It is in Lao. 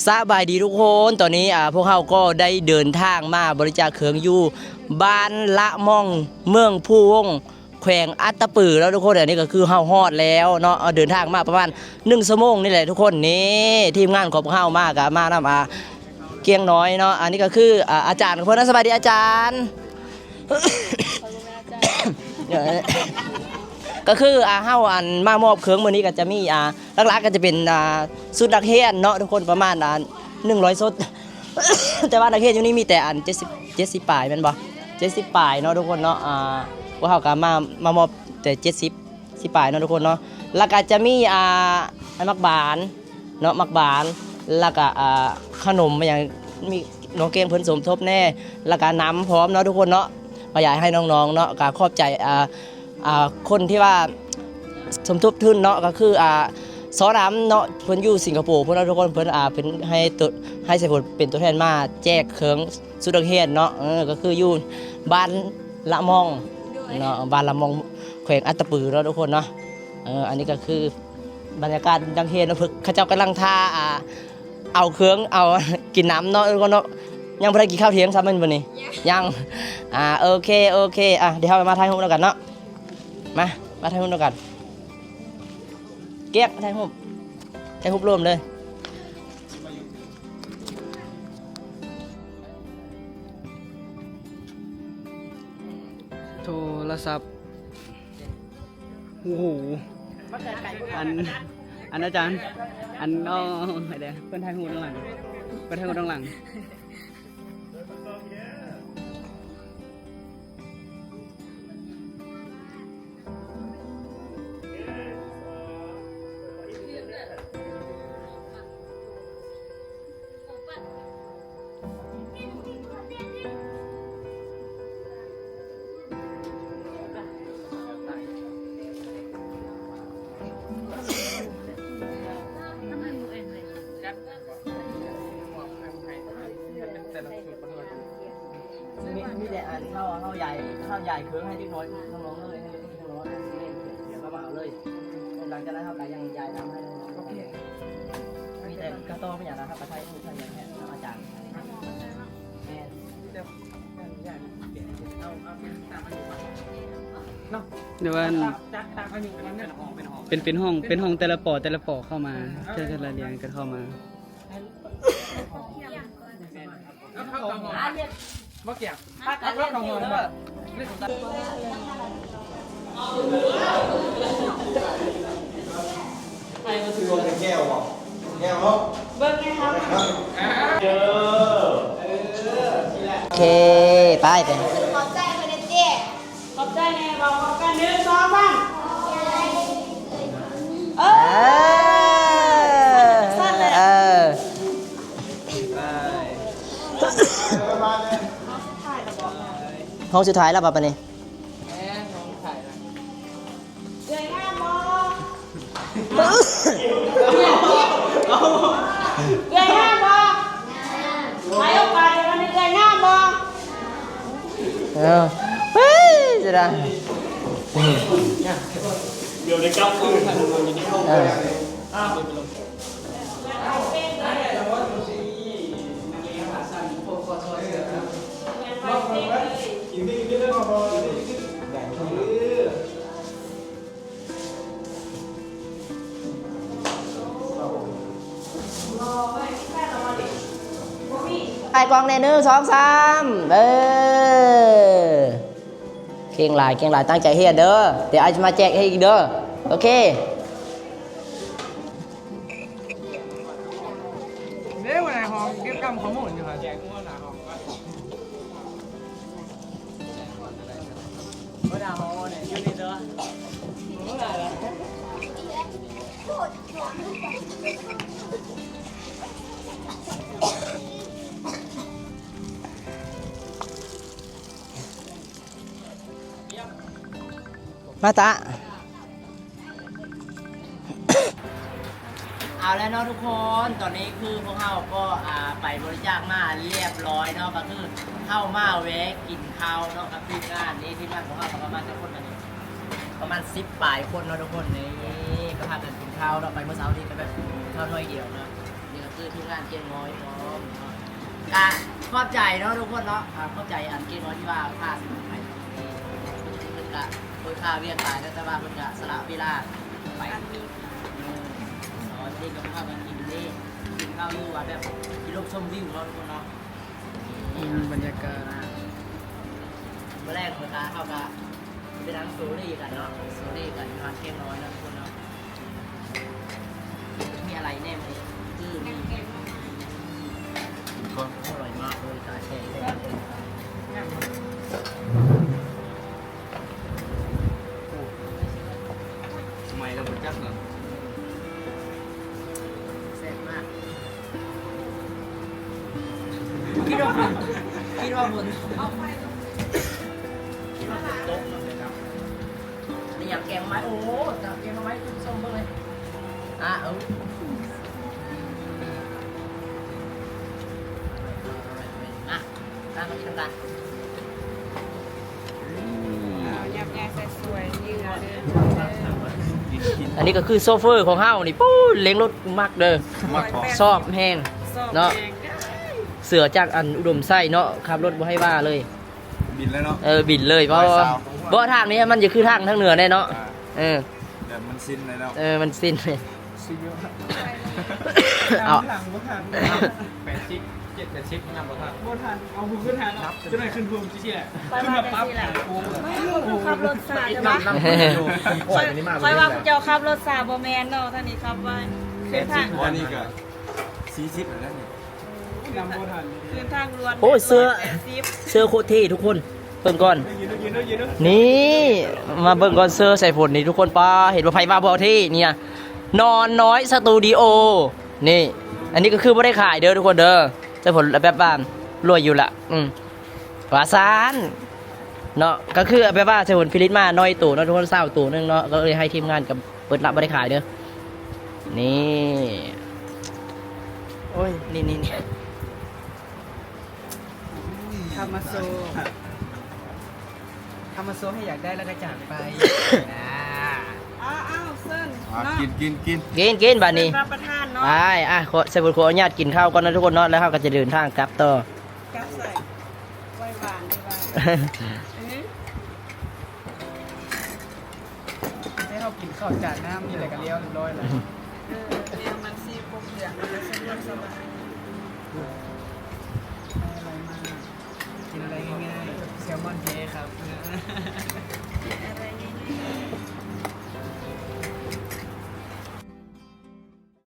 ສະບາຍດີທຸກຄົນ, ຕອນນີ້ ອາ ພວກເຮົາກໍໄດ້ເດີນທາງມາບໍລິຈາກເຄື່ອງຢູ່ບ້ານລະມ່ອງ ເມືອງພູວົງ ແຂວງອັດຕະປືແລ້ວທຸກຄົນ. ອັນນີ້ກໍຄືເຮົາຮອດແລ້ວເນາະ, ເຮົາເດີນທາງມາປະມານໜຶ່ງຊົ່ວໂມງນີ້ແຫຼະທຸກຄົນ. ນີ້ທີມງານຂອງພວກເຮົາມາກໍມານຳ ອາ ກ້ຽງນ້ອຍເນາະ. ອັນນີ້ກໍຄື ອາ ອາຈານຂອງເພິ່ນເນາະ. ສະບາຍດີອາຈານ. ກໍຄື ອາ ເຮົາ ອັນ ມາມອບເຄື່ອງມື້ນີ້ກໍຈະມີ ອາ ຫຼັກໆກໍຈະເປັນ ອາ ຊຸດນັກຮຽນເນາະທຸກຄົນ, ປະມານ ອາ ໜຶ່ງຮ້ອຍຊຸດ ແຕ່ວ່ານັກຮຽນຢູ່ນີ້ມີແຕ່ ອັນ ເຈັດສິບ ເຈັດສິບປາຍແມ່ນບໍ່? ເຈັດສິບປາຍເນາະທຸກຄົນເນາະ. ອາ ພວກເຮົາກໍມາ ມາມອບແຕ່ເຈັດສິບ ສິບປາຍເນາະທຸກຄົນເນາະ. ແລ້ວກໍຈະມີ ອາ ອັນ ໝາກບານ ເນາະ ໝາກບານ ແລ້ວກະ ອາ ຂະໜົມຫຍັງ ມີນ້ອງເກມເພິ່ນສົມທົບແດ່ ແລ້ວກະນ້ຳພ້ອມເນາະທຸກຄົນເນາະ. ກໍຢາກໃຫ້ນ້ອງໆເນາະ ກໍຂອບໃຈ ອາ ອາ ຄົນທີ່ວ່າສົມທົບທຶນເນາະ ກໍຄື ອາ ຊໍດຳເນາະ ເພິ່ນຢູ່ສິງກະໂປພຸ້ນເນາະທຸກຄົນ. ເພິ່ນ ອາ ເພິ່ນໃຫ້ໂຕ ໃຫ້ໃສ່ຜົນເປັນຕົວແທນມາແຈກເຄື່ອງຊຸດນັກຮຽນເນາະ. ເອີ ກໍຄືຢູ່ບ້ານລະມ່ອງເນາະ ບ້ານລະມ່ອງ ແຂວງອັດຕະປືເນາະທຸກຄົນເນາະ. ເອີ ອັນນີ້ກໍຄື ບັນຍາກາດນັກຮຽນເນາະ ເພິ່ນ ເຂົາເຈົ້າກຳລັງຖ້າ ອ່າ ເອົາເຄື່ອງ ເອົາກິນນ້ຳເນາະ ເອີ ເນາະ. ຍັງບໍ່ໄດ້ກິນຂ້າວທ່ຽງຊ້ຳແມ່ນບໍ່ນີ້? ຍັງ ຍັງ. ອ່າ ໂອເຄ ໂອເຄ. ອ່າ ດຽວເຮົາມາຖ່າຍຮູບນຳກັນເນາະ. ມາ ມາຖ່າຍຮູບນຳກັນ. ກຽກ ຖ່າຍຮູບ ຖ່າຍຮູບລວມເລີຍ. ໂທລະສັບ. ໂອ້ໂຫ ອັນ ອັນອາຈານ ອັນ ເອົາໃຫ້ແດ່ ເພິ່ນຖ່າຍຮູບດ້ານຫຼັງ ເພິ່ນຖ່າຍຮູບດ້ານຫຼັງ. ມີ ມີແຕ່ອັນເຮົາ ເຮົາຢາຍ ເຮົາຢາຍເຄື່ອງໃຫ້ເດັກນ້ອຍ ນ້ອງໆເລີຍ ໃຫ້ເດັກນ້ອຍ ດຽວເຂົາມາເອົາເລີຍ. ຫຼັງຈາກນັ້ນເຮົາກໍຍັງຢາຍນ້ຳໃຫ້ນ້ອງໆ. ໂອເຄ. ມີແຕ່ກະຕໍ່ ມີຫຍັງນະ ເຮົາກໍຖ່າຍຮູບ ຖ່າຍຫຍັງໃຫ້ອາຈານ. ແມ່ນ. ເນາະ ເດີວ່າ ເປັນ ເປັນຫ້ອງ ເປັນຫ້ອງແຕ່ລະປໍ ແຕ່ລະປໍເຂົ້າມາ ເທື່ອ ເທື່ອລະດຽງກໍເຂົ້າມາ. ໃຫ້ມາຖືວ່າເປັນແກ້ວບໍ່? ແກ້ວເນາະ. ເບິ່ງແນ່ເຮົາ. ເອີ ໂອເຄ ໄປ ໄປ. ຂອບໃຈເພິ່ນເດ້. ຂອບໃຈແນ່ ເວົ້າພ້ອມກັນ ໜຶ່ງ ສອງ ສາມ. ເອີ ເອີ ເອີ. ຫ້ອງສຸດທ້າຍແລ້ວບໍ່ປານນີ້? ເອື້ອຍງາມບໍ່? ເອື້ອຍງາມບໍ່? ໃຫ້ໂອກາດເພິ່ນ ເອື້ອຍງາມບໍ່? ເອີ ເຮີ້ຍ ເສຍດາຍ. ດຽວໄດ້ກັບຄືນ. ເອີ. ຖ່າຍກ້ອງແນ່ ໜຶ່ງ ສອງ ສາມ ເອີ. ເກັ່ງຫຼາຍ ເຄັ່ງຫຼາຍ ຕັ້ງໃຈຮຽນເດີ. ດຽວອ້າຍຈະມາແຈກໃຫ້ອີກເດີ. ໂອເຄ. ເດ້ ຫົວໜ້າຫ້ອງເກັບກຳຂໍ້ມູນຢູ່ຫັ້ນ. ມາຕະ. ເອົາແລ້ວເນາະທຸກຄົນ, ຕອນນີ້ຄືພວກເຮົາກໍ ອ່າ ໄປບໍລິຈາກມາລຽບລ້ອຍເນາະ, ກໍຄືເຮົາມາແວະກິນເຂົ້າເນາະກັບທີມງານນີ້. ທີມງານຂອງເຮົາກໍປະມານຈັກຄົນອັນນີ້? ປະມານສິບປາຍຄົນເນາະທຸກຄົນ. ນີ້ກໍພາກັນກິນເຂົ້າເນາະ, ໄປມື້ເຊົ້ານີ້ກໍແບບກິນເຂົ້າໜ້ອຍດຽວເນາະ. ນີ້ກໍຄື ທີມງານເກມນ້ອຍພ້ອມເນາະ ກະຂອບໃຈເນາະທຸກຄົນເນາະ ອ່າ ຂອບໃຈອັນເກມນ້ອຍທີ່ວ່າພາໄປ ເພິ່ນກະໂດຍຄ່າວຽກຫຼາຍເນາະ ແຕ່ວ່າເພິ່ນກະສະຫຼະເວລາໄປ ອັນນີ້ ເອີ ສອນເດັກກັບພາກັນກິນເດ້ ກິນເຂົ້າຢູ່ວ່າແບບກິນລົມຊົມວິວເນາະທຸກຄົນເນາະ ອືມ ບັນຍາກາດ ມື້ແລກເຮົາກະ ໄປນັ່ງໂຊເລກັນເນາະ ໂຊເລກັນຢູ່ຮ້ານແກງນ້ອຍເນາະທຸກຄົນເນາະ ມີອະໄລແດ່ມື້ນີ້ ຄືມີ ກິນກ່ອນ ອະລ່ອຍມາກເລີຍ ຕາແຊງແທ້ ໃໝ່ແລ້ວບໍ່ຈັກເນາະ ແຊບມາກ. ຄິດວ່າ ຄິດວ່າຝົນ ຄິດວ່າຝົນຕົກເນາະ ນີ້ຫຍັງແກງໜໍ່ໄມ້ ໂອ້ ແກງໜໍ່ໄມ້ ທ່ານຜູ້ຊົມເບິ່ງເລີຍ ອ່າ ເອີ ອ່ະ ຕາມມາກິນນຳກັນ. ອືມ ເອົາຫຍັບໃຫຍ່ໃສ່ສວຍ ເຫຼືອເດີ ອັນນີ້ກໍຄືໂຊເຟີຂອງເຮົານີ້ ປູ້ ເລັ່ງລົດມັກເດີ ມັກບໍ່ ຊອບແຮງ ຊອບແຮງເນາະ ເສືອຈາກອັນອຸດົມໄຊເນາະ ຂັບລົດບໍ່ໃຫ້ວ່າເລີຍ ບິນເລີຍເນາະ ເອີ ບິນເລີຍ ເພາະວ່າ ບໍ່ ທາງນີ້ມັນຈະຄືທາງ ທາງເໜືອແດ່ເນາະ ອ່າ ເອີ ແບບມັນຊິນເລີຍເນາະ ເອີ ມັນຊິນເລີຍ ຊິນເລີຍ ເອົາ ຫຼັງບໍ່ທັນ ແປດສິບ ເຈັດ ແປດສິບ ນັບບໍ່ທັນ ບໍ່ທັນ ເອົາຫູຂຶ້ນຫາເນາະ ຈັກໜ້ອຍຂຶ້ນເພີ່ມຊິແຫຼະ ຂຶ້ນມາປັບ ຂ້ອຍວ່າຈັ່ງຊີ້ແຫຼະ ໂອ້ໂຫ ຂ້ອຍຄືຂັບລົດຊ້າແທ້ວະ ຂ້ອຍວ່າຜູ້ເຈົ້າຂັບລົດຊ້າ ບໍ່ແມ່ນເນາະ ທາງນີ້ຂັບໄວ ຄືທາງ ອັນນີ້ກໍສີ່ສິບແລ້ວນີ້ ນຳບໍ່ທັນ ຄືທາງດ່ວນ ໂອ້ຍ ເສື້ອ ແປດສິບ ເສື້ອໂຄດເທ່ທຸກຄົນ ເບິ່ງກ່ອນ ນີ້ ມາເບິ່ງກ່ອນ ເສື້ອສາຍຝົນນີ້ທຸກຄົນ ປ້າ ເຫັນບໍ່ ໃຜວ່າບໍ່ເທ່ນີ້ ນອນນ້ອຍສະຕູດິໂອ ນີ້ ອັນນີ້ກໍຄືບໍ່ໄດ້ຂາຍເດີທຸກຄົນເດີ ສາຍຝົນແບບວ່າລວຍຢູ່ລະ ອືມ ວ່າຊັ້ນເນາະ ກໍຄືແບບວ່າສາຍຝົນຜະລິດມາໜ້ອຍໂຕເນາະທຸກຄົນ ຊາວໂຕໜຶ່ງເນາະ ກໍເລີຍໃຫ້ທີມງານກັບ ເປີດລະບໍ່ໄດ້ຂາຍເດີ ນີ້ ໂອ້ຍ ນີ້ໆໆ ຄຳມາໂຊ ຄຳມາໂຊໃຫ້ຢາກໄດ້ແລ້ວກໍຈາກໄປ ອ່າ ອ້າວໆ ເຊີນ ອ່າ ເນາະ ກິນ ກິນ ກິນ ກິນ ກິນບາດນີ້ ເຊີນຮັບປະທານເນາະ ໄປ ອ່ະ ຂໍ ໃສ່ບົດຂໍອະນຸຍາດກິນເຂົ້າກ່ອນເນາະທຸກຄົນເນາະ ແລ້ວເຮົາກໍຈະເດີນທາງກັບຕໍ່ ກັບໃສ ໄວ້ວາງ ໄວ້ວາງ ເອີ ໃຫ້ເຮົາກິນເຂົ້າຈານນ້ຳນີ້ແຫຼະ ກໍລຽວຮຽບຮ້ອຍແລ້ວ ເອີ ແນວມັນຊິບໍ່ເປືອງ ມັນກໍສະດວກສະບາຍ ອະໄລມາ ກິນອະໄລງ່າຍໆ ແຊລມອນແທ້ຄັບ ກິນອະໄລງ່າຍໆ.